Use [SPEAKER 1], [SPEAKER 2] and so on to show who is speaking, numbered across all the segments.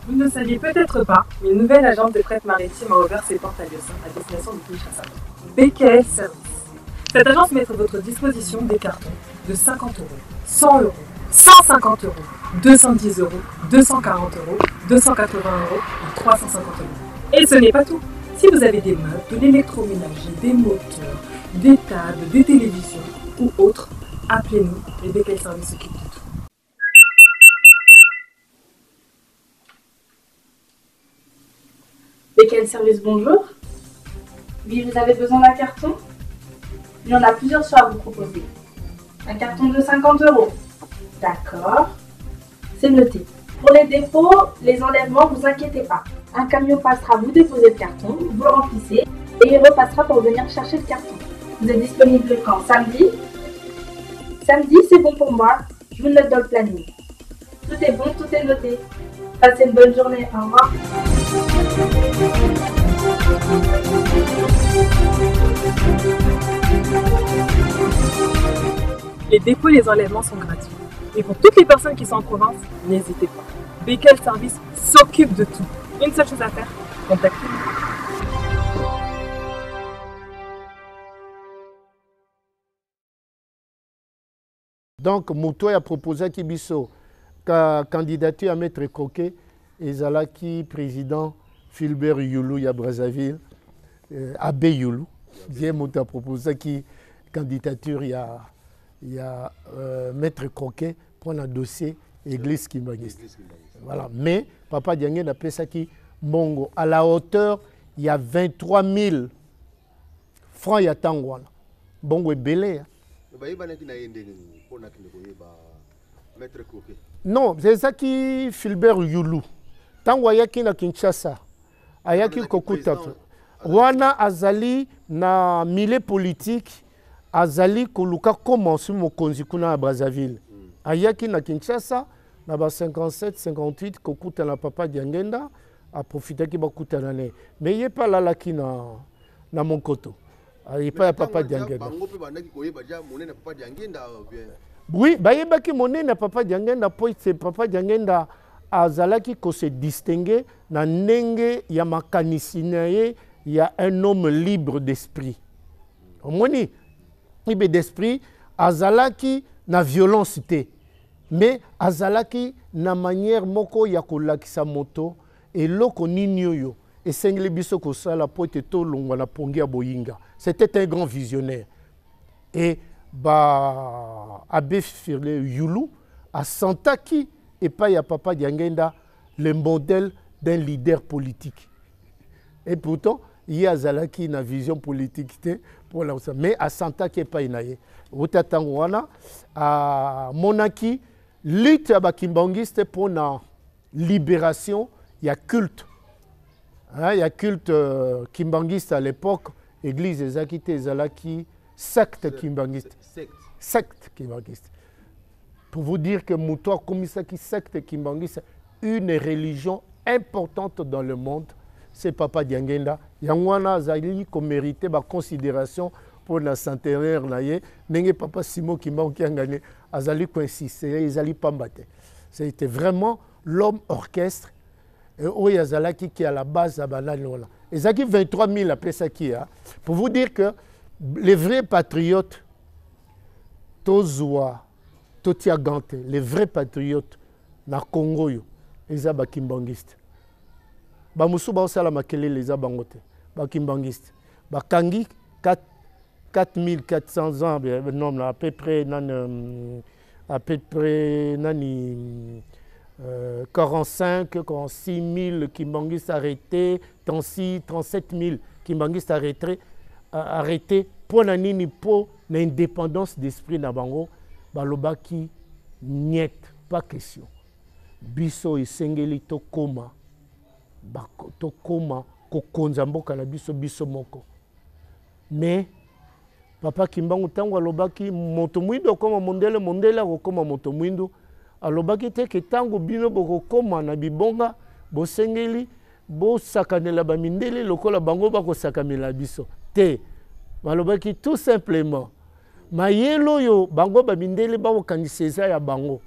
[SPEAKER 1] Vous ne le saviez peut-être pas, mais une nouvelle agence de fret maritime a ouvert ses portes à Lieusaint, à destination de Kinshasa. BKL Service. Cette agence met à votre disposition des cartons de 50 euros, 100 euros, 150 euros, 210 euros, 240 euros, 280 euros et 350 euros. Et ce n'est pas tout. Si vous avez des meubles, de l'électroménager, des moteurs, des tables, des télévisions ou autres, appelez-nous et BKL Service s'occupe de tout.
[SPEAKER 2] BKL Service, bonjour. Oui, vous avez besoin d'un carton Il y en a plusieurs choix à vous proposer. Un carton de 50 euros. D'accord. C'est noté. Pour les dépôts, les enlèvements, vous inquiétez pas. Un camion passera vous déposer le carton, vous le remplissez et il repassera pour venir chercher le carton. Vous êtes disponible quand Samedi Samedi, c'est bon pour moi. Je vous le note dans le planning. Tout est bon, tout est noté. Passez une bonne journée. Au revoir.
[SPEAKER 1] Les dépôts et les enlèvements sont gratuits. Et pour toutes les personnes qui sont en province, n'hésitez pas. BKL Service s'occupe de tout. Une seule chose à faire, contactez-nous.
[SPEAKER 3] Donc moto oyo aproposaki biso ka candidature ya maître Croquet ezalaki président Philbert Youlou ya Brazzaville, euh, abbé Youlou ye moto aproposaki candidature ya, ya euh, maître Croquet mpo na dossier église kimbanguiste. Voilà, mais papa Diangenda apesaki mbongo à la hauteur ya 23 000 franc ya ntango wana mbongo ebele
[SPEAKER 4] bayebanaki na ye ndenge nini mpo nakende koyeba maître croquet
[SPEAKER 3] non ezalaki philbert yulu ntango ayaki na kinshasa ayaki kokuta wana azali na milieu politique azali koluka komansi mokonzi kuna na brazzaville hmm. ayaki na kinshasa na ba 57 58 kokutana papa diangenda aprofitaki bakutana ne me ye mpe alalaki na, na monkoto ah, epai ya papa diangenda oui bayebaki monene ya papa diangenda mpo ete papa diangenda azalaki kose distingue na ndenge ya makanisi na ye ya un homme libre d'esprit omoni libre d'esprit azalaki na violence te Mais azalaki na manière moko ya kolakisa moto eloko nini oyo esengeli biso kosala mpo ete tolongwa na pongi ya boyinga. C'était un grand visionnaire. Et ba abbé Firle Yulu asantaki epai ya papa Diangenda le modèle d'un leader politique. Et pourtant, ye azalaki na vision politique te mpo na mais asantaki epai na ye uta ntango wana amonaki lutte ya bakimbangiste mpo na libération ya culte hein, ya culte euh, kimbangiste à l'époque église ezalaki te ezalaki secte kimbangiste secte kimbangiste pour vous dire que moto akomisaki secte kimbangiste une religion importante dans le monde c'est papa diangenda yango wana azali komérite baconsidération mpo na centenaire na ye ndenge papa simon kimbangu kiangani azali koinsiste ezali pamba te c'était vraiment l'homme orchestre oyo azalaki ki à la base ya banani wana ezalaki 23 000 apesaki ya pour vous dire que les vrais patriotes tozwa totia gant te les vrais patriotes na congo oyo eza bakimbangiste bamosusu baosala makelele eza bango te bakimbangiste bakangi 4400 ans non à peu près nani euh, à peu près nani euh, 45 46 000 kimbanguistes arrêtés 36 37 000 kimbanguistes arrêtés arrêtés mpo na nini mpo na indépendance d'esprit na bango balobaki niet pas question biso esengeli tokoma tokoma kokonza mboka na biso biso moko mais papa kimbangu ntango alobaki moto mwindo akoma mondele mondele akokoma moto mwindo alobaki te ke ntango bino bokokoma na bibonga bosengeli bosakanela bamindele lokola bango bakosakamela biso te balobaki tout simplement mayele oyo bango bamindele bakokanisa eza ya bango.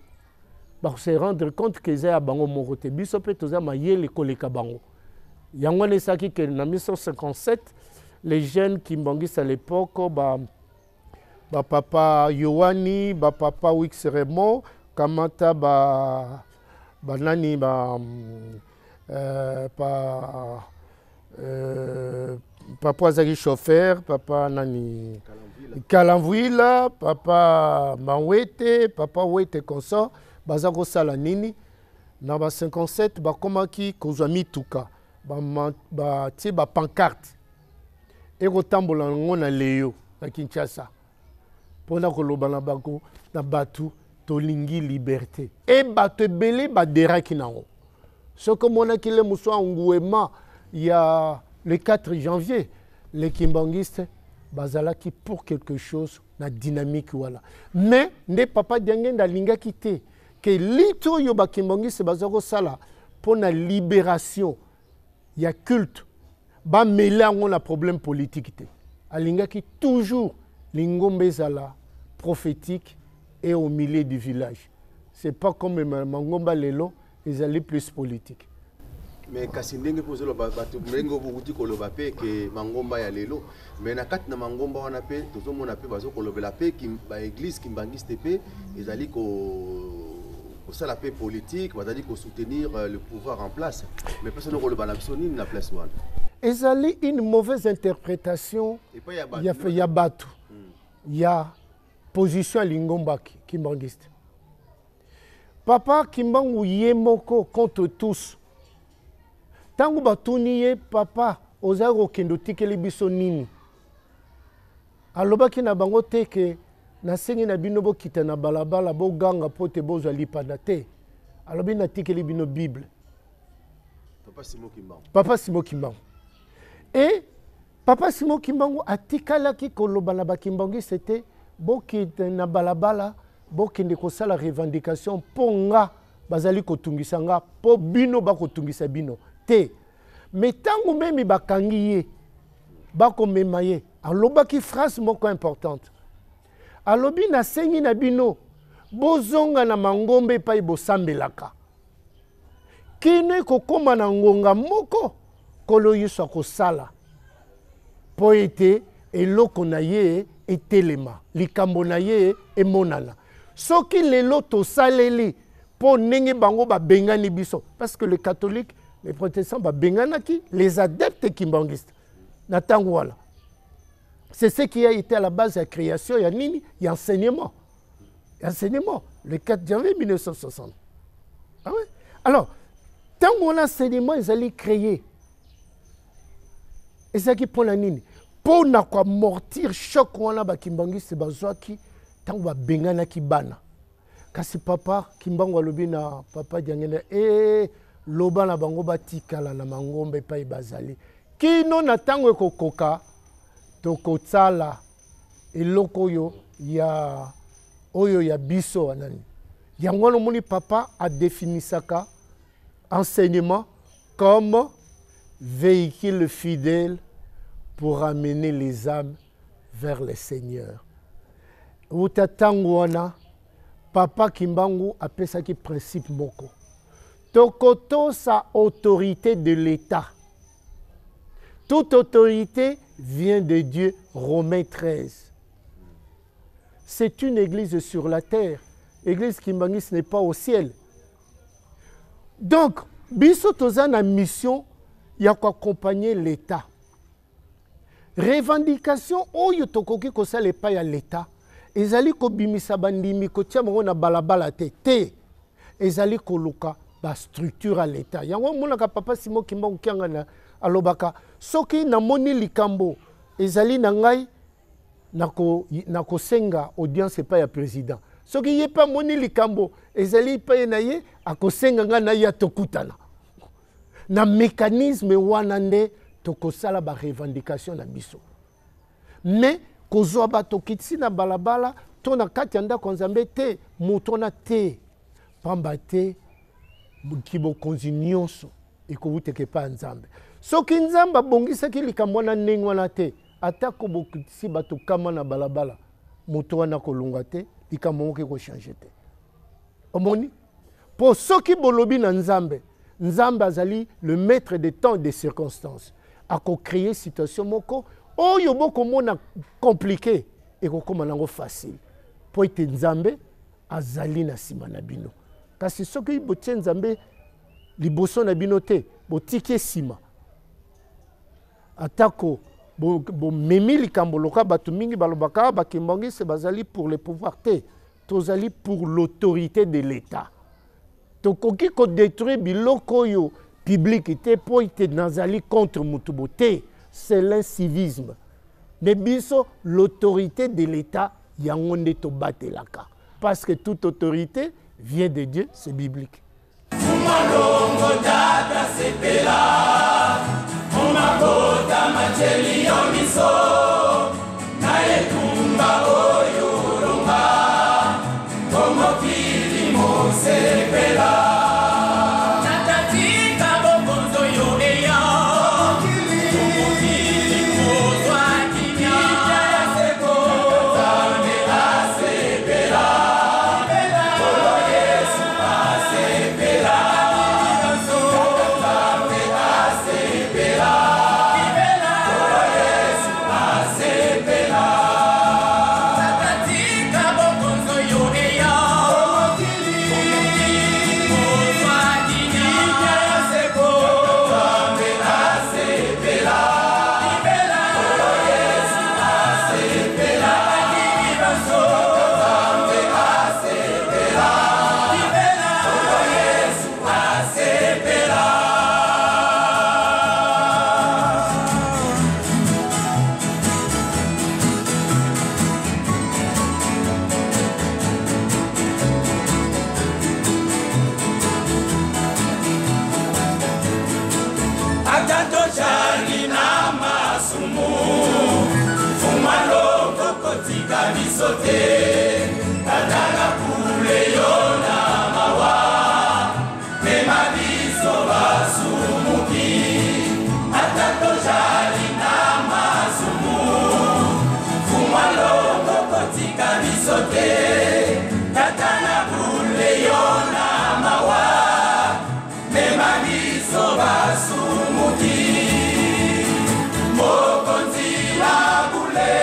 [SPEAKER 3] Bakose rendre compte que eza ya bango moko te, biso mpe toza mayele koleka bango. Yango wana esalaki ke na 1957 les jeunes kimbanguistes à l'époque, ba bapapa Yohani, bapapa Wix Raymond Kamata, ba banani, ba pa papa azalaki chauffeur, papa nani, Kalamvuila, papa Mawete, papa Wete consort, baza kosala nini na ba 57? Bakomaki kozwa mituka, batie ba bapancarte, ekotambola yango na Leyo na Kinshasa mpona koloba na bango, na bato, tolingi liberté. E bato ebele baderaki nango. Soki omonaki le mosu engouement ya le 4 janvier, les kimbanguistes bazalaki pour quelque chose na dynamique wana. Mais nde papa Diangenda alingaki te ke lutte oyo bakimbanguiste baza kosala mpo na libération ya culte bamele yango na problème politique te. Alingaki toujours lingomba ezala prophétique et au milieu du village. C'est pas comme mangomba lelo ezali plus politique.
[SPEAKER 4] Mais kasi ndenge mpo ozoloba bato, ndenge okuti koloba mpe ke mangomba ya lelo, mais na kati na mangomba wana mpe tozomona mpe bazokolobela mpe baeglise kimbangiste mpe ezali kosala mpe politique, bazali kosoutenir le pouvoir en place. Mais mpe soki koloba na biso nini na place wana?
[SPEAKER 3] Ezali une mauvaise interprétation ya bato ya position ya lingomba kimbangiste. Papa Kimbangu ye moko contre tous, ntango batuni ye: "Papa, ozali kokende, otikeli biso nini?" Alobaki na bango te ke nasengi na bino bokita na balabala, boganga mpo te bozwa lipanda te. Alobi: "Natikeli bino Bible."
[SPEAKER 4] Papa Simon Kimbangu.
[SPEAKER 3] Papa Simon Kimbangu. E papa Simon Kimbangu atikalaki koloba na bakimbangiste te bokita na balabala, bokende kosala revendication mpo nga bazali kotungisa nga, mpo bino bakotungisa bino te. Me ntango memi bakangi ye, bakomema ye, alobaki phrase moko importante. Alobi: "Nasengi na bino bozonga na mangomba epai bosambelaka, kino ekokóma na ngonga moko Nkolo Yesu akosala mpo ete eloko na ye etelema, likambo na ye emonana. Soki lelo tosaleli mpo ndenge bango babengani biso, parce que les catholiques, les protestants babenganaki les adeptes kimbanguistes na ntango wana. C'est ce qui a été à la base ya création ya nini, ya enseignement, enseignement le 4 janvier 1960. Ah ouais? Alors ntango wana enseignement ezali créé, ezalaki mpona nini? Mpo na koamortir choc wana bakimbangiste bazwaki ntango babenganaki bana. Kasi papa Kimbangu alobi na papa Diangenda: "E loba na bango batikala na mangomba epai bazali, kino na ntango ekokoka tokosala eloko oyo ya oyo ya biso." Nani yango wana omoni papa adefinisaka enseignement comme véhicule fidèle pour amener les âmes vers le Seigneur. Uta ntango wana papa Kimbangu apesaki principe moko: tokotosa autorité de l'État. Toute autorité vient de Dieu, Romains 13. C'est une église sur la terre. Église kimbanguiste n'est pas au ciel. Donc biso toza na mission ya koaccompagner l'État. Revendication oyo tokoki kosala epai ya l'État ezali kobimisa bandimi, kotia bango na balabala te. Te, ezali koluka bastructure ya l'État. Yango omonaka papa Simon Kimbangu Kiangana alobaka: "Soki namoni likambo ezali na ngai, nakosenga audience epai ya président. Soki ye mpe amoni likambo ezali epai na ye, akosenga ngai na ye, tokutana na mécanisme wana nde tokosala barevendication na biso." Mais kozwa bato kitisi na balabala to na kati ya ndako ya Nzambe te, moto wana te, pamba te kibokonzi nyonso ekowutaka epai ya Nzambe. Soki Nzambe abongisaki likambo wana ndenge wana te, atako bokitisi bato kama na balabala, moto wana kolonga te, likambo moko ekochange te. Omoni? Mpo soki bolobi na Nzambe, Nzambe azali le maître des temps et des circonstances. Ako créer situation moko oyo bokomona compliqué ekokoma nango facile. Mpo ete Nzambe azali na nsima na bino. Kasi soki botie Nzambe liboso na bino te, botiki ye nsima. Atako bomemi likambo lokola bato mingi balobaka, bakimbangiste bazali pour le pouvoir te. Tozali pour l'autorité de l'État. Tokoki kodétruire biloko oyo public te mpo ete nazali contre motu bo te. C'est l'incivisme. Mais biso, l'autorité de l'État, yango nde tobatelaka. Parce que toute autorité vient de Dieu, c'est biblique.
[SPEAKER 5] Malongo tata sepela omabota macheli yo miso na etumba oyo olonga komokili mosepela tatatika bokonzo yo eya komokili kozwa kimia ya seko Nzambe asepela Nkolo Yesu asepela Nzambe asepela Nkolo Yesu asepela Tatatika bokonzo yo eya komokili kozwa kimia ya seko Nzambe asepela Nkolo Yesu asepela Nzambe asepela Nkolo Yesu asepela. Ata tojali na masumu, fuma loko kotika biso te, tata na kule yo na mawa, mema biso basumuki. Ata tojali na masumu, fuma loko kotika biso te, tata na kule yo na mawa, mema biso basumuki. Mokonzi na bule,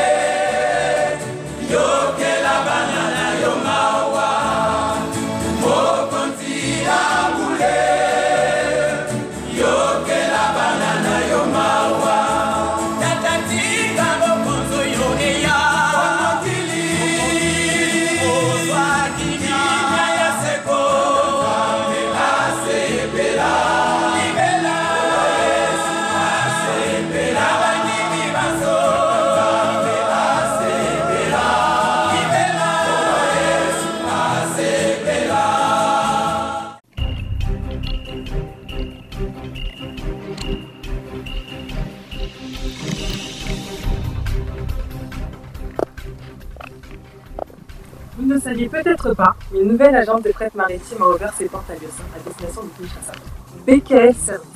[SPEAKER 5] yokela bana na yo mawa. Mokonzi na bule, yokela bana na yo mawa. Tata tika bokonzo yo eya mokili kozwa kimia ya seko. Nzambe asepela libela, Yesu asepela bandimi banso. Nzambe asepela libela, Yesu asepela.
[SPEAKER 1] Vous ne saviez peut-être pas, mais une nouvelle agence de fret maritime a ouvert ses portes à Lieusaint, à destination de Kinshasa. BKL Service.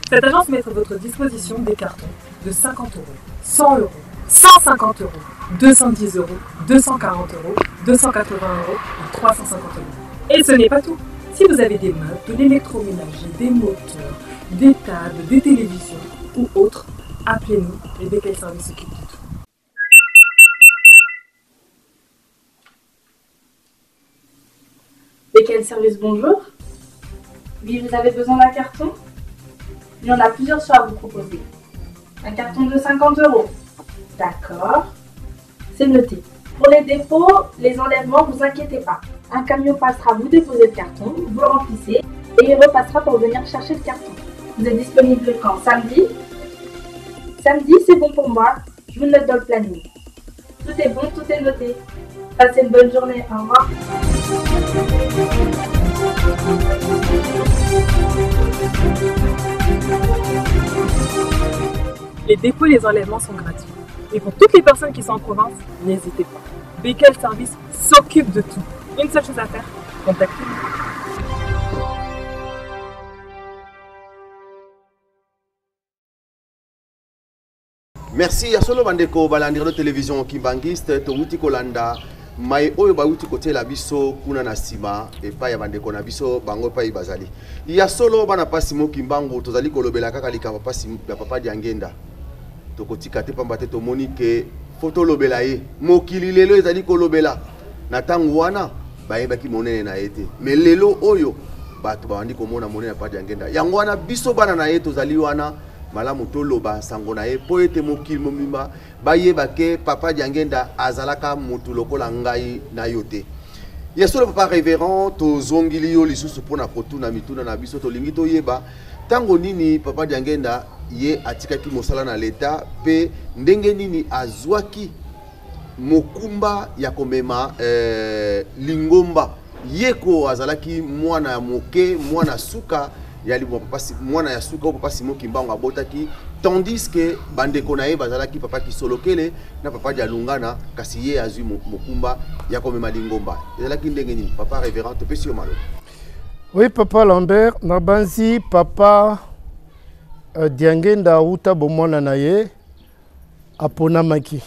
[SPEAKER 1] Cette agence met à votre disposition des cartons de 50 euros, 100 euros, 150 euros, 210 euros, 240 euros, 280 euros et 350 euros. Et ce n'est pas tout. Si vous avez des meubles, de l'électroménager, des moteurs, des tables, des télévisions ou autres, appelez-nous et BKL Service s'occupe de tout.
[SPEAKER 2] BKL Service, bonjour. Oui, vous avez besoin d'un carton? Il y en a plusieurs choix à vous proposer. Un carton de 50 euros. D'accord. C'est noté. Pour les dépôts, les enlèvements, vous inquiétez pas. Un camion passera vous déposer le carton, vous le remplissez et il repassera pour venir chercher le carton. Vous êtes disponible quand? Samedi? Samedi, c'est bon pour moi. Je vous le note dans le planning. Tout est bon, tout est noté. Passez une bonne journée. Au revoir.
[SPEAKER 1] Les dépôts et les enlèvements sont gratuits. Et pour toutes les personnes qui sont en province, n'hésitez pas. BKL Service s'occupe de tout. Une seule chose à faire, contactez-nous.
[SPEAKER 4] Merci ya solo bandeko balandi radio télévision Kimbanguiste, towuti kolanda Maye oyo bawuti kotiela biso kuna na sima epai ya bandeko na biso bango epai bazali. Ya solo bana pasi mo Kimbangu tozali kolobela kaka likambo pasi ya papa Diangenda. Tokotika te pamba te tomoni ke fo tolobela ye. Mokili lelo ezali kolobela. Na ntango wana bayebaki monene na ye te. Mais lelo oyo bato babandi komona monene ya papa Diangenda. Yango wana biso bana na ye tozali wana malamu toloba sango na ye mpo ete mokili mobimba bayeba ke papa Diangenda azalaka mutu lokola ngai na yo te. Ya solo papa révérend, tozongili yo lisusu mpo na kotuna mituna na biso. Tolingi toyeba ntango nini papa Diangenda ye atikaki mosala na leta mpe ndenge nini azwaki mokumba ya komema eh, lingomba. Ye ko azalaki mwana ya moke, mwana suka ya libwa papa, mwana ya suka oyo papa Simon Kimbangu abotaki, tandis que bandeko na ye bazalaki papa Kisolokele na papa Dialungana, kasi ye azwi mokumba ya komema lingomba. Ezalaki ndenge nini papa révérend? Topesi yo maloba.
[SPEAKER 3] Oui papa Lambert, nabanzi papa euh, Diangenda auta bomwana na ye aponamaki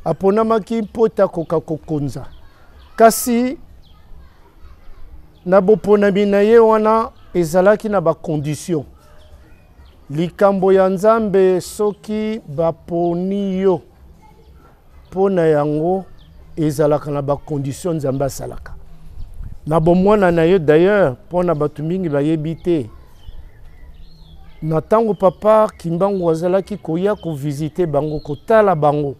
[SPEAKER 3] aponamaki mpo ete akoka kokonza, kasi na boponami na ye wana ezalaki na bakondition. Likambo ya Nzambe, soki baponi yo mpo na yango, ezalaka na bakondition Nzambe asalaka na bomwana na ye. D'ailleurs, mpo na bato mingi bayebi te, na ntango papa Kimbangu azalaki koya kovisite bango, kotala bango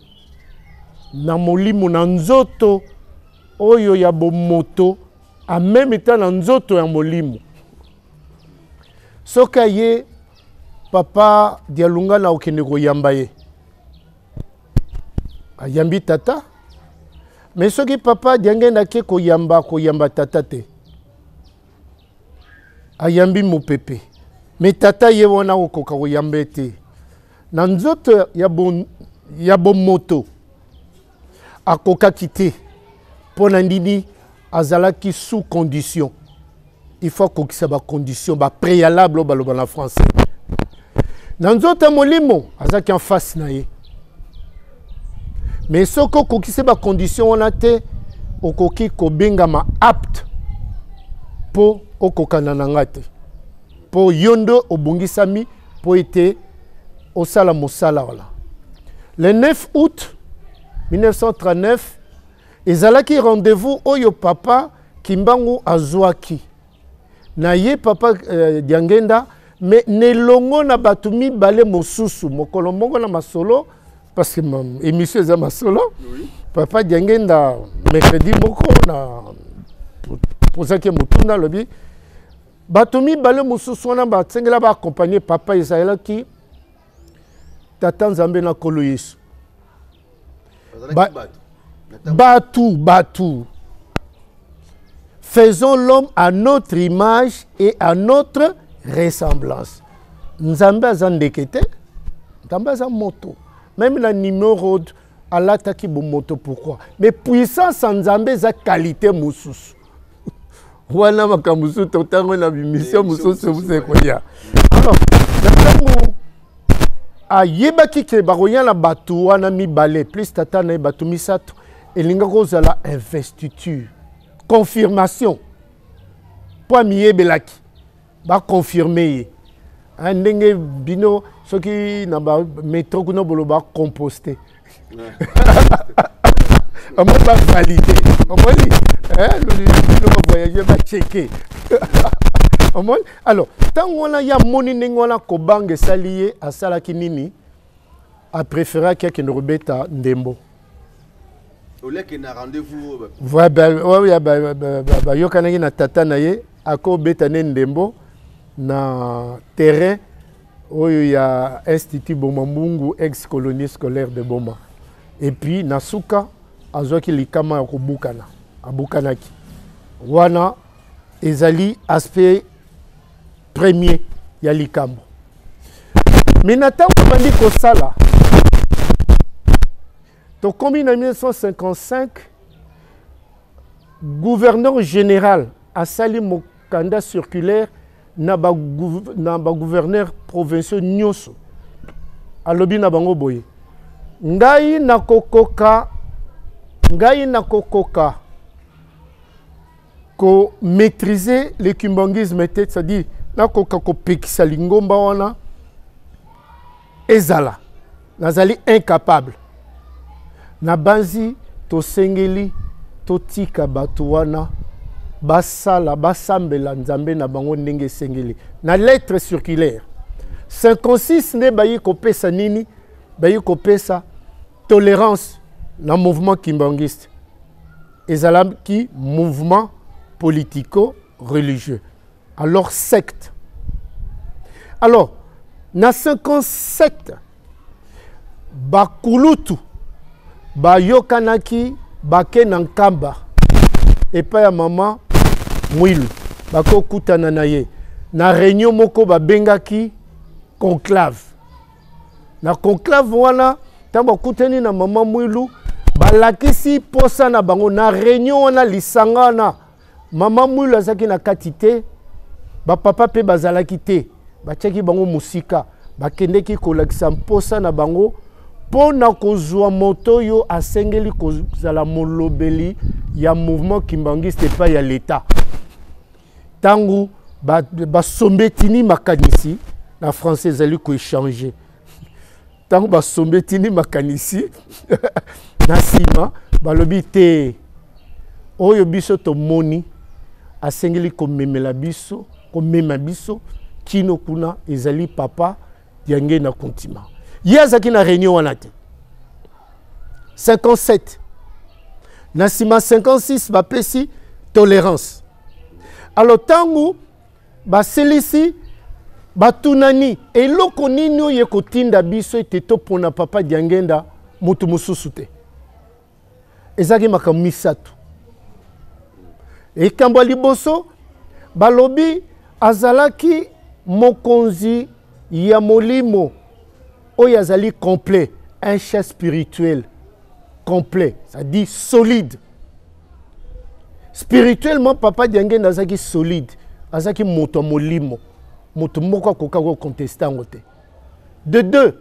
[SPEAKER 3] na molimo, na nzoto oyo ya bomoto, ameme ta na nzoto ya molimo, soki aye, papa Dialungana okende koyamba ye, ayambi tata. Me soki papa Diangenda ake koyamba, koyamba tata te, ayambi mopepe. Me tata ye wana okoka koyamba ye te na nzoto ya, bon, ya bomoto, akokaki te. Mpo na nini? Azalaki sous condition. Il faut akokisa bacondition, bapréalable oyo baloba na français. Na nzoto ya molimo azalaki en face na ye, mais soki okokisi bacondition wana te, okoki kobengama apte mpo okokana na nga te, mpo yo nde obongisami mpo ete osala mosala wana. Le 9 août 1939 ezalaki rendez-vous oyo papa Kimbangu azwaki na ye papa euh, Diangenda, mais nelongo na bato mibale mosusu. Mokolo moko na masolo, parce que émission eza masolo, oui. Papa Diangenda, mercredi moko na posaki motuna, alobi bato mibale mosusu wana basengela baakompagne papa ezalaki tata Nzambe na Nkolo Yesu. Batu batu, faisons l'homme à notre image et à notre ressemblance. Nzambe aza ndeke te, Nzambe aza moto. Même na Nimrod alataki bomoto, pourquoi? Mais puissance ya Nzambe eza qualité mosusu wana. Makambo mosusu totango na bimission mosusu mosusu ekoya. Alors na ntango ayebaki ke bakoya na bato wana mibale plus tata na ye, bato misato, elingaki kozala investiture, confirmation, mpo amiyebelaki baconfirme ye. Ndenge bino soki na bametro kuna boloba composte, omoni bavalide, omoni bino bavoyage bacheke, omoni. Alors ntango wana ye amoni ndenge wana, kobanga esali ye. Asalaki nini? Apréféraki akende kobeta ndembo. Bayokanaki na tata na ye, akobeta ne ndembo na terrain oyo ya Institut Boma Mbungu, ex colonie scolaire de Boma. Et puis na suka azwaki likama ya kobukana, abukanaki. Wana ezali aspect premier ya likambo. Me na ntango abandi kosala, tokomi na 1955, gouverneur général asali mokanda circulaire na bagouverneur provinciaux nyonso. Alobi na bango boye: ngai nakokoka Ngai nakokoka ko maîtriser le kimbanguisme te, c'est-à-dire nakoka kopekisa lingomba wana ezala, nazali incapable. Nabanzi tosengeli totika bato wana basala, basambela Nzambe na bango ndenge esengeli. Na lettre circulaire 56 nde bayi kopesa nini? Bayi kopesa tolérance na mouvement kimbanguiste. Ezalaki mouvement politico-religieux, alors secte. Alors na 57 bakulutu bayokanaki, bake na Nkamba epai ya mama Mwilu, bakokutana na ye na réunion moko babengaki conclave. Na conclave wana, ntango bakutani na mama Mwilu, balakisi posa na bango na réunion wana. Lisanga wana, mama Mwilu azalaki na kati te, bapapa mpe bazalaki te, batiaki bango mosika. Bakendeki kolakisa mposa na bango mpo na kozwa moto oyo asengeli kozala molobeli ya mouvement kimbanguiste epai ya l'État. Ntango basombetini makanisi, na français ezali koéchanger, ntango basombetini makanisi, na nsima balobi te, oyo biso tomoni asengeli komemela biso, komema biso kino kuna, ezali papa Diangienda Kuntima. Ye azalaki na réunion wana te. 57, na nsima 56 bapesi tolérance. Alors ntango basilisi, batunani eloko nini oyo ekotinda biso ete topona papa Diangenda, moto mosusu te? Ezalaki makambo misato. Likambo ya liboso, balobi azalaki mokonzi ya molimo oyo azali complet, un chef spirituel complet, c'est-à-dire solide spirituellement. Papa Diangenda azalaki solide, azalaki moto ya molimo, moto moko akoka kocontester yango te. De deux,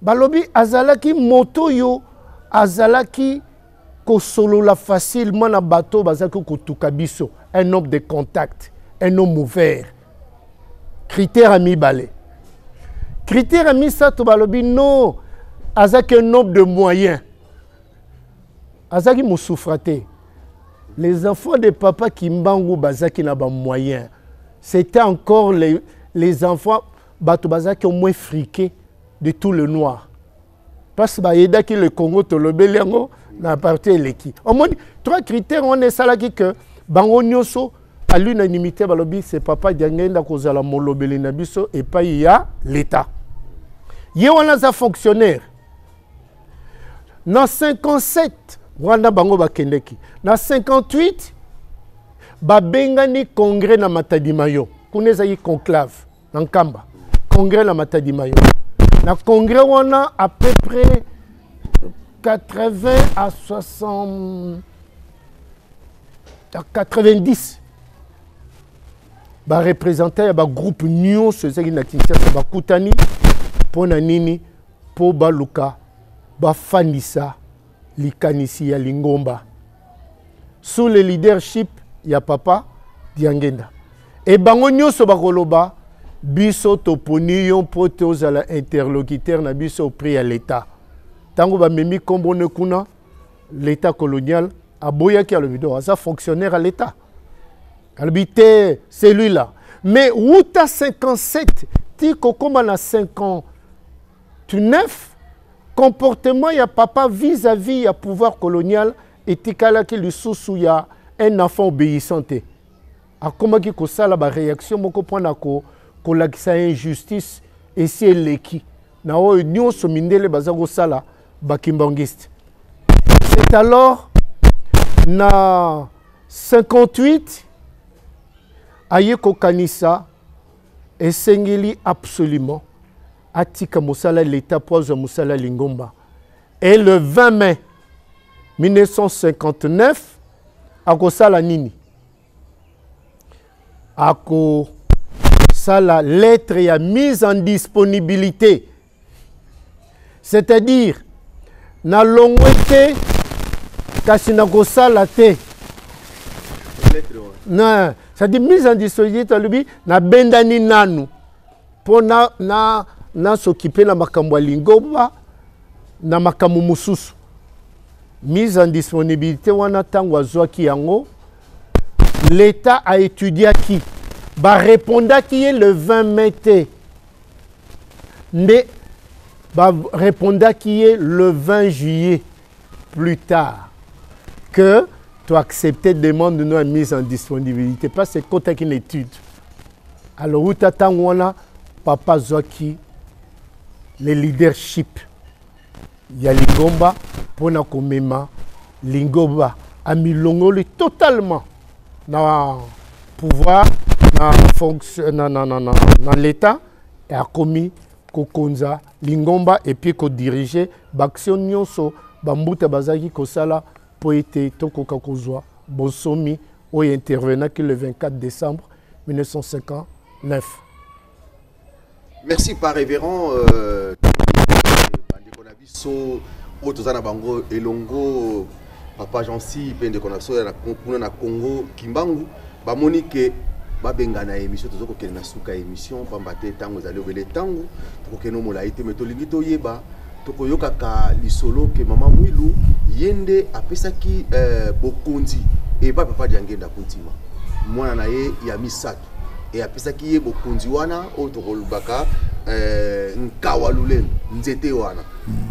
[SPEAKER 3] balobi azalaki moto oyo azalaki kosolola facilement na bato bazalaki kotuka biso, un homme de contact, un homme ouvert. Critère ya mibale. Critère ya misato, balobi non, azalaki un homme de moyen, azalaki mosufra te. Les enfants de papa Kimbangu bazalaki na bamoyen, c'était encore les enfants, bato bazalaki au moins friqué de tout le noir, parce que bayedaki le Congo. Tolobeli yango na parti eleki. Omoni, trois critères wana esalaki que bango nyonso à l'unanimité balobi: c'est papa Diangenda kozala molobeli na biso epai ya l'État. Ye wana aza fonctionnaire. Na 57 wana bango bakendeki. Na 58 babengani congrès na Matadi Mayo. Kuna ezalaki conclave na Nkamba, congrès na Matadi Mayo. Na congrès wana, à peu près 80 à 60 à 90 bareprésentant ya bagroupe nyonso ezalaki na Kinshasa bakutani. Mpo na nini? Mpo baluka bafandisa likanisi ya lingomba sous le leadership ya papa Diangenda. E bango nyonso bakoloba: biso toponi yo mpo te ozala interlocuteur na biso auprès ya l'État. Ntango bamemi nkombo ne kuna, l'État colonial aboyaki, alobi donc aza fonctionnaire à l'État. Alobi te, celui-là. Mais wuta 57 ti kokóma na 59, comportement ya papa vis-à-vis ya pouvoir colonial etikalaki lisusu ya un enfant obéissant te. Akomaki kosala baréaction moko mpona kolakisa injustice esi eleki na oyo nyonso mindele baza kosala bakimbangiste. C'est alors na 58 aye kokanisa esengeli absolument atika mosala l'État po azwa mosala lingomba. Et le 20 mai 1959 akosala nini? Akosala lettre ya mise en disponibilité, c'est-à-dire nalongwe te. kasi nakosala te. Na c'est-à-dire mise en disponibilité, alobi nabendani nanu mpo na, na, na s'occuper na makambo ya lingomba na makambo mosusu. Mise en disponibilité wana, ntango azwaki yango, l'État a étudiaki, barépondaki ye le 20 mai te, nde barépondaki ye le 20 juillet plus tard que to accepter demande no ya mise en disponibilité, parce que ekotaki na étude. Alors uta ntango wana, papa azwaki le leadership ya lingomba mpona komema lingomba. Amilongoli totalement na pouvoir, na fonction, na l'État, e akomi kokonza lingomba et puis kodiriger baaction nyonso bambuta bazalaki kosala mpo ete tokoka kozwa bonsomi oyo intervenaki le 24 décembre 1959.
[SPEAKER 4] Merci, par révérend. Bandeko na biso oyo toza na bango elongo, papa Jansi mpe ndeko na biso ya kuna na Congo Kimbangu, bamoni ke babengana ya émission. Toza kokende na suka ya émission, pamba te ntango ezali obele, ntango tokokende molai te. Me tolingi toyeba, tokoyokaka lisolo ke mama Mwilu ye nde apesaki bokonzi epa papa Diangenda Kuntima, mwana na ye ya misato, e apesaki ye bokonzi wana oyo tokolobaka nkawa lulendo, nzete wana.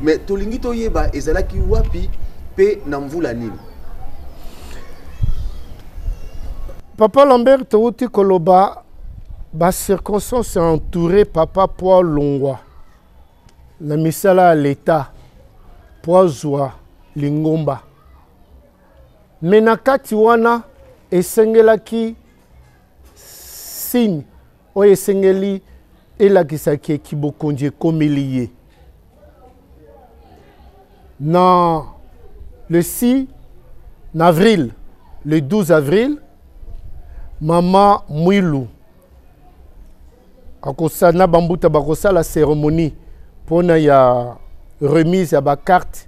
[SPEAKER 4] Mais tolingi toyeba ezalaki wapi mpe na mvula nini?
[SPEAKER 3] Papa Lambert, touti koloba bacirconstance entouré papa po alongwa na misala ya leta po azwa lingomba. Me na kati wana esengelaki signe oyo esengeli elakisaki eki bokonzi ekomeli ye. Na le 6 avril, le 12 avril, mama Mwilu akosala na bambuta, bakosala cérémonie mpona ya remise ya bacarte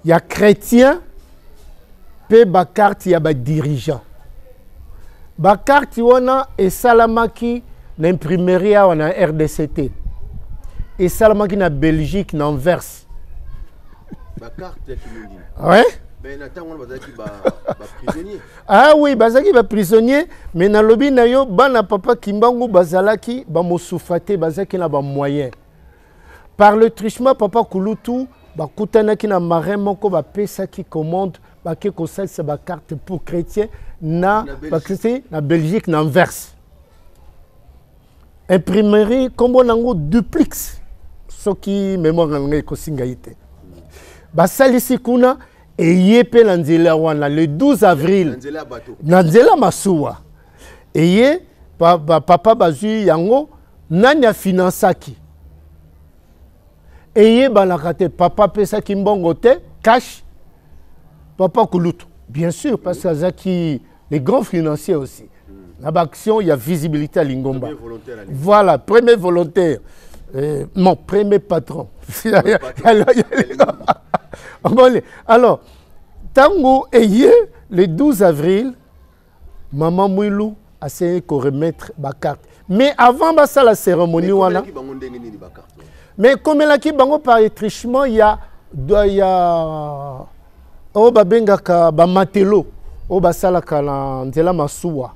[SPEAKER 3] ya chrétien mpe bacarte ya badirigeant. Bacarte wana esalamaki na imprimerie awa na RDC te, esalamaki na Belgique, na Anvers.
[SPEAKER 4] Bacarte ya kimondimi?
[SPEAKER 3] Ouais.
[SPEAKER 4] Mais na ntango wana bazalaki baprisonnier.
[SPEAKER 3] Ah oui, bazalaki baprisonnier, mais nalobi na yo, bana papa Kimbangu bazalaki bamosufa te, bazalaki na bamoyen. Par le truchement papa Kulutu, bakutanaki na marin moko, bapesaki commande, bake kosalisa bacarte pour chrétien na bachrétien na Belgique, na Anvers, imprimerie nkombo nango Duplix, soki mémoire na ngai ekosinga ye te. Basalisi kuna, eye mpe na nzela wana le 12 avril, na nzela masuwa eye pa, pa, papa bazwi yango. Nani afinansaki eyebanaka te. Papa apesaki mbongo te cash, papa Kulutu bien sûr, parce que azalaki les grands financiers aussi na baaction ya visibilité ya lingomba. Voilà, premier volontaire, non, premier patron. Alors ntango eye le 12 avril, mama Mwilu asengeli koremettre bacarte. Mais avant basala cérémonie wana, mais ekomelaki bango par étrichement ya oyo babengaka bamatelo oyo basalaka na nzela masuwa,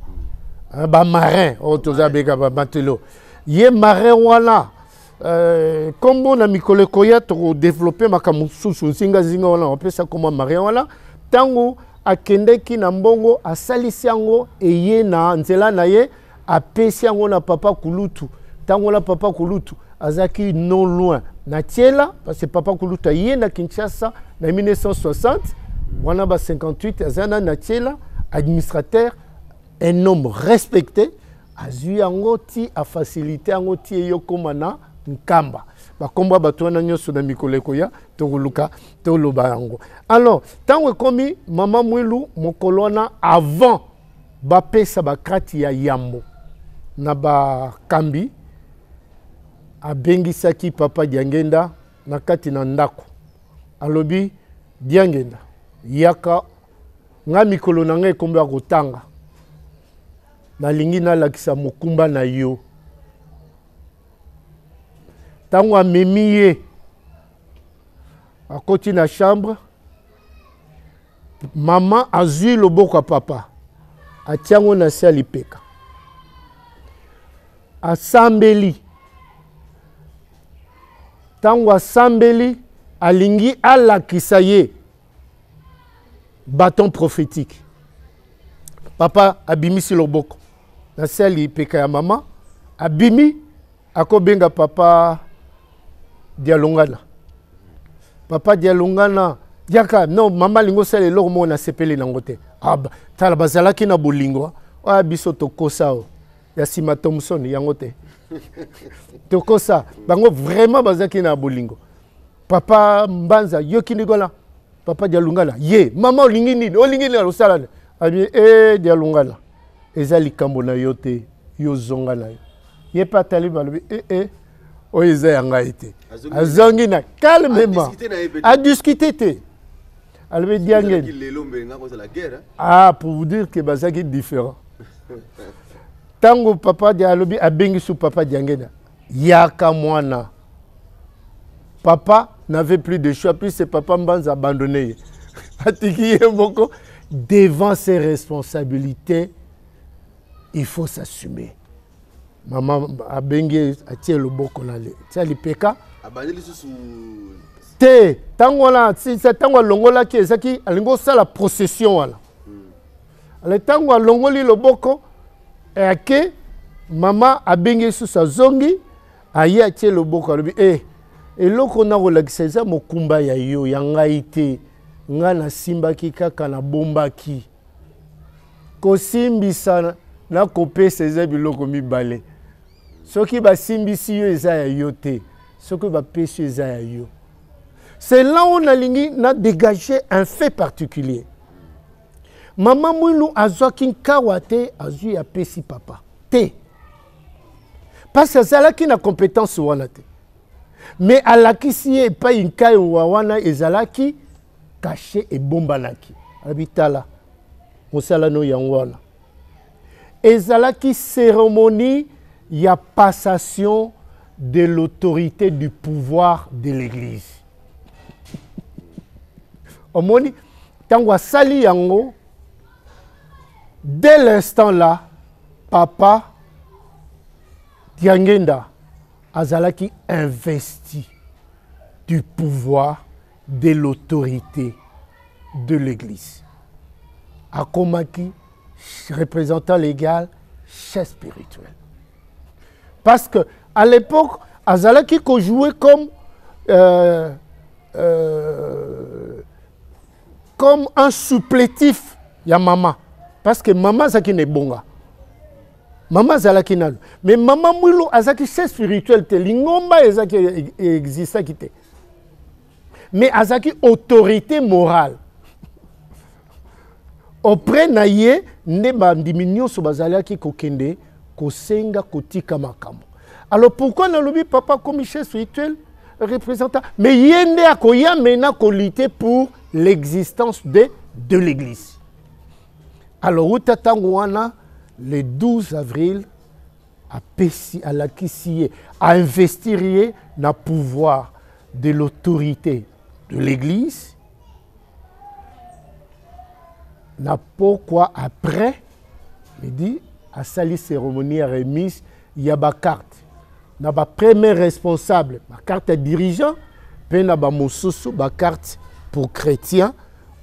[SPEAKER 3] bamarin oyo toza benga bamatelo. Ye marin wana, nkombo na mikolo ekoya tokodévelopper makambo mosusu nzingazinga wana, bapesa nkombo ya marin wana. Ntango akendeki na mbongo, asalisi yango, eye na nzela na ye, apesi yango na papa Kulutu. Ntango na papa Kulutu azalaki non loin na Tiela, parce que papa Kulutu aye na Kinshasa na 1960 wana, ba 58, aza na Tiela, administrateur, un homme respecté. Azwi yango ti afacilité yango ti eyokóma na Nkamba. Bakombo ya bato wana nyonso, na mikolo ekoya tokoluka toloba yango. Alors ntango ekomi mama Mwilu, mokolo wana avant bapesa bakrati ya yambo na bakambi, abengisaki papa Diangenda na kati na ndako. Alobi: "Diangenda, Yaka nga mikolo na ngai ekombi ya kotanga, nalingi nalakisa mokumba na yo. Ntango amemi ye akoti na chambre, mama azwi loboko ya papa atiango na se ya lipeka, asambeli. Ntango asambeli, alingi alakisa ye bâton prophétique. Papa abimisi loboko na se ya lipeka ya mama, abimi akobenga papa Dialungana. Papa Dialungana, yaka. Non, mama alingi osala eloko moko, nasepeli nango te. Ah, tala, bazalaki na bolingo oya biso tokosa o ya nsima Thomson yango te tokosa bango. Vraiment bazalaki na bolingo. Papa Mbanza yoki ndikola papa Dialungana ye mama olingi nini, olingi nini osala abi e Dialungana, eza likambo na yo te, yo zonga na yo. Ye mpe atali, balobi e e oyo eza ya ngai te. Azongi na calmement, adiscute te, alobi Diangeni. Ah, pour vous dire que bazalaki différent. Ntango papa alobi, abengi su papa Diangenda, yaka mwana. Papa n'avait plus de choix puisque papa Mbanza abandonné ye, atiki ye moko devant ses responsabilités. Il faut s'assumer. Mama abengi, atie loboko na tia lipeka.
[SPEAKER 4] Abandi lisusu.
[SPEAKER 3] Te, ntango wana, ntango alongolaki, ezaki alingi osala procession wana. Ale ntango alongoli loboko, ake, mama abengi lisusu, azongi, aye atie loboko, alobi e eloko nakolakisa eza mokumba ya yo, ya ngai te, ngai nasimbaki kaka, nabombaki. Kosimbisa na kopesa eza biloko mibale. Soki basimbisi yo, eza ya yo te, soki bapesi yo, eza ya yo. C'est là où nalingi na dégager un fait particulier. Mama Mwilu azwaki nkawa te, azwi apesi papa te, parce azalaki na compétence wana te, mais alakisi ye epai nkawa wana ezalaki caché, ebombanaki. Alobi tala mosala no yango wana. Ezalaki cérémonie ya passation de l'autorité du pouvoir de l'église. Omoni ntango asali yango, dès l'instant là, papa Diangenda azalaki investi du pouvoir de l'autorité de l'église, akomaki représentant légal, chef spirituel, parce que à l'époque azalaki kojouer comme un supplétif ya mama, parce que mama azalaki na ebonga, mama azalaki nano, mais mama Mwilu azalaki chef spirituel te, lingomba ezalaki existaki te, mais azalaki autorité morale. Auprès na ye nde bandimi nyonso bazalaki kokende kosenga kotika makambo. Alors pourquoi nalobi papa comme chef spirituel représentant, mais ye nde akoya maintenant kolutter pour l'existence de l'église. Alors uta ntango wana, le 12 avril, apesi, alakisi ye, ainvestir ye na pouvoir de l'autorité de l'église. Na pokwa après midi, asali cérémonie ya remise ya bacarte na bapremier responsable, bacarte ya dirigeant mpe na bamosusu bacarte pour chrétien,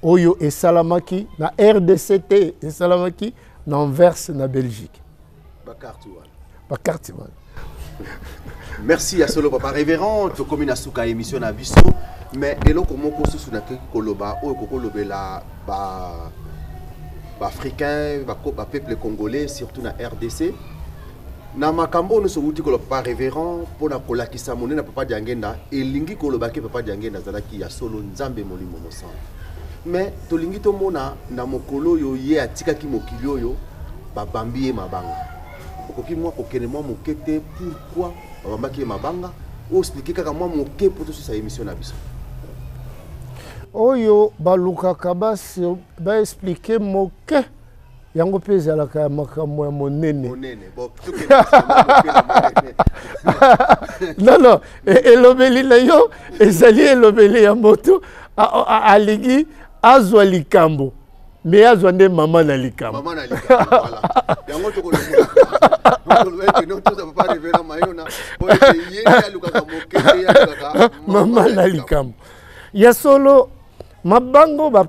[SPEAKER 3] oyo esalamaki na RDC te, esalamaki na Anvers na Belgique.
[SPEAKER 4] Bacarte wana.
[SPEAKER 3] Bacarte wana.
[SPEAKER 4] Merci ya solo, papa révérend. Tokomi na suka émission na biso, mais eloko moko susu nakoki koloba oyo kokolobela ba baafricain, bapeuple congolais, surtout na RDC, na makambo oyo nyonso outi koloba, papa révérend, mpona kolakisa monene na papa Diangenda, elingi koloba ke papa Diangenda azalaki ya solo Nzambe Molimo Mosantu. Mais tolingi tomona na mokolo oyo ye atikaki mokili oyo, babambi ye mabanga. Okoki mwa kokende mwa moke te, pourquoi babambaki ye mabanga? Oexpliquer kaka mwa moke mpo tosusa émission na biso.
[SPEAKER 3] Oyo balukaka baexplike moke yango mpe ezalaka ya makambo ya monene. Non, non, elobeli na yo ezali elobeli ya moto alingi azwa likambo, me azwa nde mama na likambo.
[SPEAKER 4] Mama na likambo, voilà. Yango tokoloba ete no toza papa révérend Mayona po ete ye nde alukaka moke te, ye alukaka
[SPEAKER 3] mama na likambo. Ya solo, mabango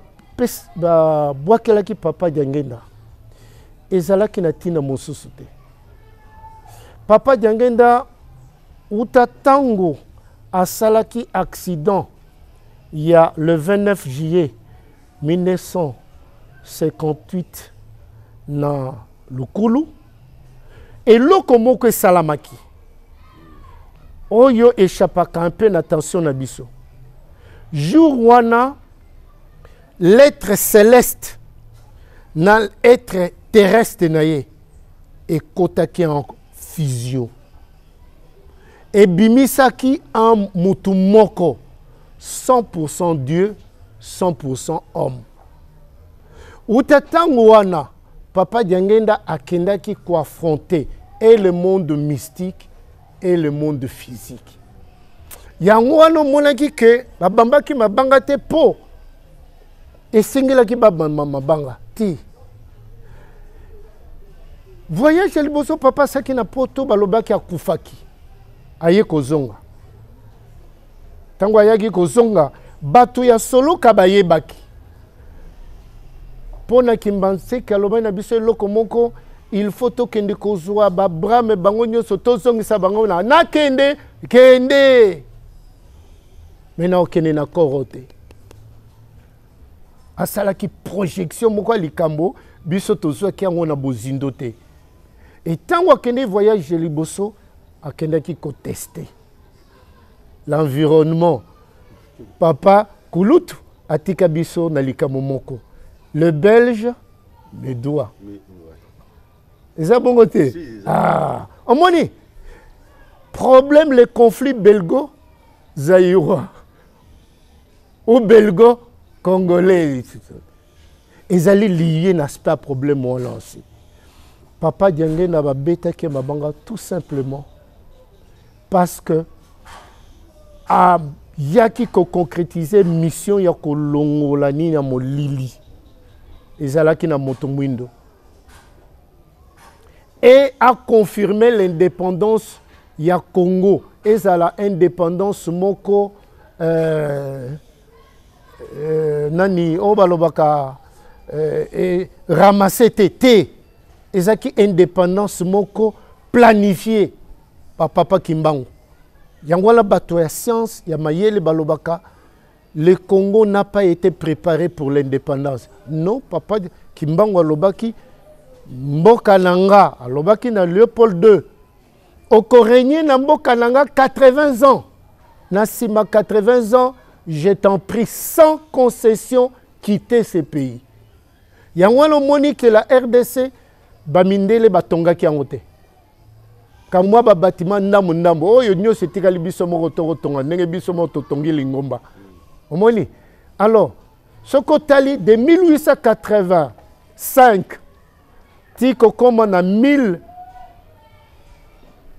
[SPEAKER 3] babwakelaki papa Diangenda ezalaki na ntina mosusu te. Papa Diangenda, uta ntango asalaki accident ya le 29 juillet 1958 na Lukulu, eloko moko esalamaki oyo échappaka un peu na tension na biso. Jour wana, l'être céleste na être terrestre na ye ekotaki en fusion, ebimisaki un mutu moko 100% Dieu, 100% homme. Uta ntango wana, papa Diangenda akendaki koaffronter et le monde mystique et le monde physique. Yango wana omonaki ke babambaki mabanga te mpo esengelaki babamba mabanga te. Voyage ya liboso papa asaki na poto, balobaki akufaki, aye kozonga. Ntango ayaki kozonga, bato ya soloka bayebaki mpo na Kimbanseke alobaki na biso eloko moko: il faut tokende kozwa babrame bango nyonso, tozongisa bango na nakende kende me na okende na koro te. Asalaki projection moko ya likambo biso tozwaki yango na bozindo te. E ntango akende voyage ya liboso, akendaki koteste l'environnement. Papa kulutu atika biso na likambo moko: le Belge me doit. Eza bongo te? Ah, omoni problème, le conflit belgo zaïrois ou belgo congolais ezali lié na aspect ya problème wana aussi. Papa Diangenda babetaki mabanga tout simplement parce que ayaki koconcrétise mission ya kolongola nini ya molili ezalaki na moto mwindo et a confirmé l'indépendance ya Congo. Ezala indépendance moko nani oyo balobaka ramasse te te, ezalaki indépendance moko planifiée par papa Kimbangu. Yango wana bato ya science ya mayele balobaka le Congo n'a pas été préparé pour l'indépendance. Non, papa Kimbangu alobaki mboka na nga, alobaki na Léopold II, okorégner na mboka na nga 80 ans, na nsima 80 ans, je t'en prie, sans concession, quitter ce pays. Yango wana omoni ke la RDC, bamindele batongaki yango te, kamwa babatima ndambo ndambo oyo nyonso etikali biso moko tokotonga ndenge biso moko totongi lingomba. Omoni, alors soki otali de 1885 ti kokóma na 1000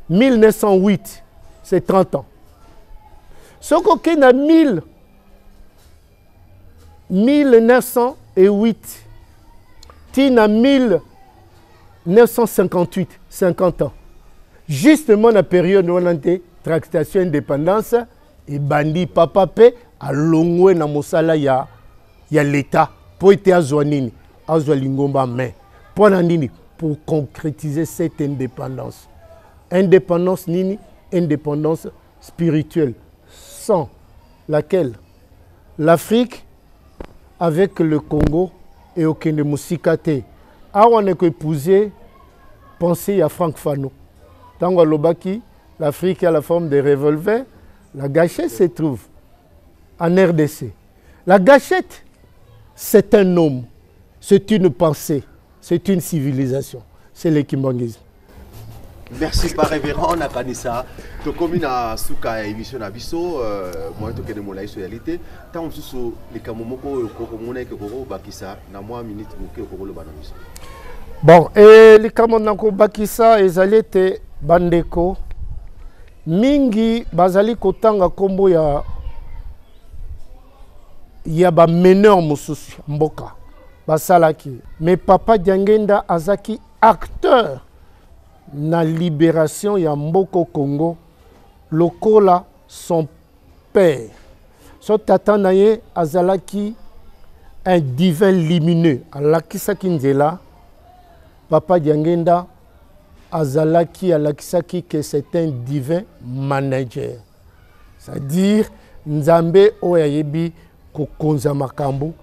[SPEAKER 3] 1908, c'est 30 ans. Soki okei na 1000 1908 ti na 1958, 50 ans. Justement na période wana nte tractation indépendance ebandi. Papa mpe alongwe na mosala ya l'État mpo ete azwa nini, azwa lingomba. Mais mpo na nini? Pour concrétiser cette indépendance. Indépendance nini? Indépendance spirituelle, sans laquelle l'Afrique avec le Congo ekokende mosika te. Awa na koépouser pensée ya Frank Fano ntango alobaki: l'Afrique a la forme de revolver, la gâchette se trouve en RDC. La gâchette, c'est un homme, c'est une pensée, c'est une civilisation, c'est le kimbanguisme.
[SPEAKER 4] Merci pa révérend nakanisa tokomi na suka ya émission na biso euh, moyen tokende molai so yali te ntango mosusu likambo moko oyo okomona eke okokobakisa na mwa minute moke okokoloba na biso.
[SPEAKER 3] Bon, e likambo na kobakisa ezali ete bandeko mingi bazali kotanga nkombo ya ya bameneur mosusu ya mboka basalaki, mais Papa Diangenda azaki acteur na libération ya mboko Congo lokola son père. So tata na ye azalaki un divin lumineux, alakisaki nzela. Papa Diangenda azalaki alakisaki que c'est un divin manager, c'est-à-dire Nzambe oyo ayebi kokonza makambo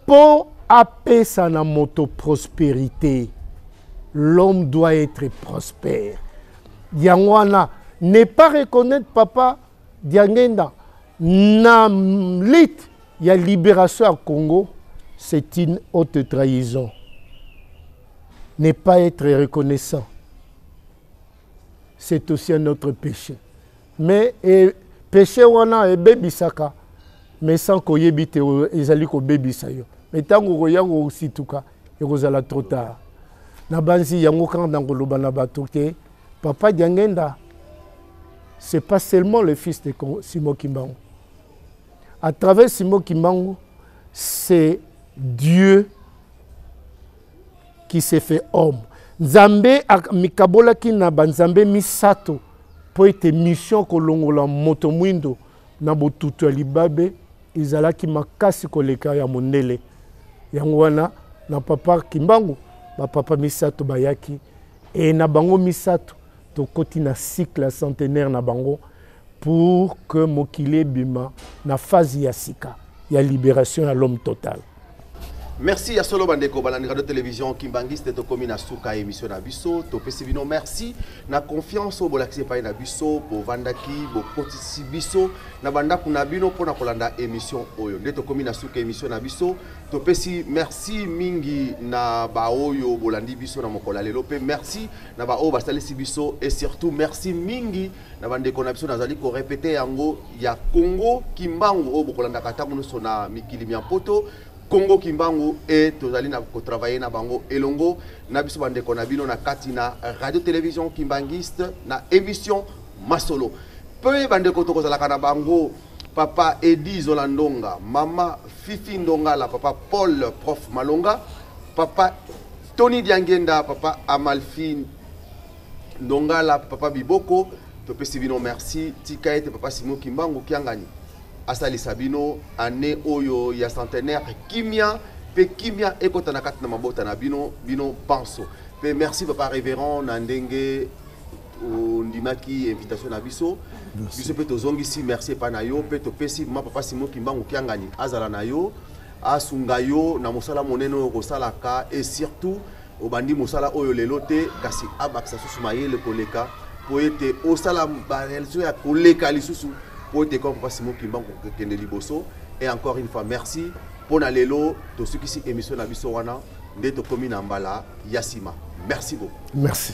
[SPEAKER 3] mpo apesa na moto prospérité. L'homme doit être prospère. Yango wana, ne pas reconnaître Papa Diangenda na lutte ya libération ya Congo, c'est une haute trahison. Ne pas être reconnaissant, c'est aussi un autre péché. Mais e, péché wana ebebisaka, mais sans koyebi te ezali kobebisa yo. Mais ntango okoya kosituka, ekozala trop tard. Nabanzi yango kaka na koloba na bato te, Papa Diangenda, c'est pas seulement le fils de Simon Kimbangu. À travers Simon Kimbangu, c'est Dieu qui s'est fait homme. Nzambe mikabolaki na banzambe misato mpo ete mission kolongola moto mwindo na botutu ya libabe ezalaki makasi koleka ya mondele. Yango wana na Papa Kimbangu bapapa misato bayaki, e na bango misato tokoti na cycle ya centenaire na bango pour que mokili ebima na phase ya sika ya libération ya l'homme total.
[SPEAKER 4] Merci ya solo bandeko balandi radio télévision Kimbanguiste, tokomi na suka émission na biso. Topesi bino merci na confiance oyo bolakisi epai na biso, bovandaki bokotisi biso na bandako na bino mpona kolanda émission oyo. Nde tokomi na suka émission na biso, topesi merci mingi na baoyo bolandi biso na mokolo ya lelo, mpe merci na baoyo basalisi biso, et surtout merci mingi na bandeko na biso, nazali korepete yango, ya Congo Kimbangu oyo bokolandaka ntango nyonso na mikili mya Mpoto. Congo Kimbangu e tozali na kotravaille na bango elongo na biso bandeko na bino na kati na radio télévision Kimbanguiste na émission Masolo. Mpe bandeko tokozalaka na bango Papa Edi Zola Ndonga, Mama Fifi Ndongala, Papa Paul Prof Malonga, Papa Tony Diangenda, Papa Amalfi Ndongala, Papa Biboko. Topesi bino merci. Tika ete Papa Simon Kimbangu Kiangani asalisa bino année oyo ya centenaire, kimia pe kimia ekota na kati na mabota na bino, bino banso. Pe merci Papa Révérend na ndenge ondimaki invitation na biso. Biso mpe tozongisi merci epai na yo, mpe topesi ma Papa Simon Kimbangu Kiangani azala na yo, asunga yo na mosala monene oyo kosalaka, et surtout obandi mosala oyo lelo te, kasi abakisa susu mayele koleka mpo ete osala barealisation ya koleka lisusu, mpo ete comme Papa Simon Kimbangu kokende liboso. Et encore une fois merci mpo na lelo. Tosukisi émission na biso wana, nde tokomi na mbala ya nsima. Merci beaucoup.
[SPEAKER 3] Merci.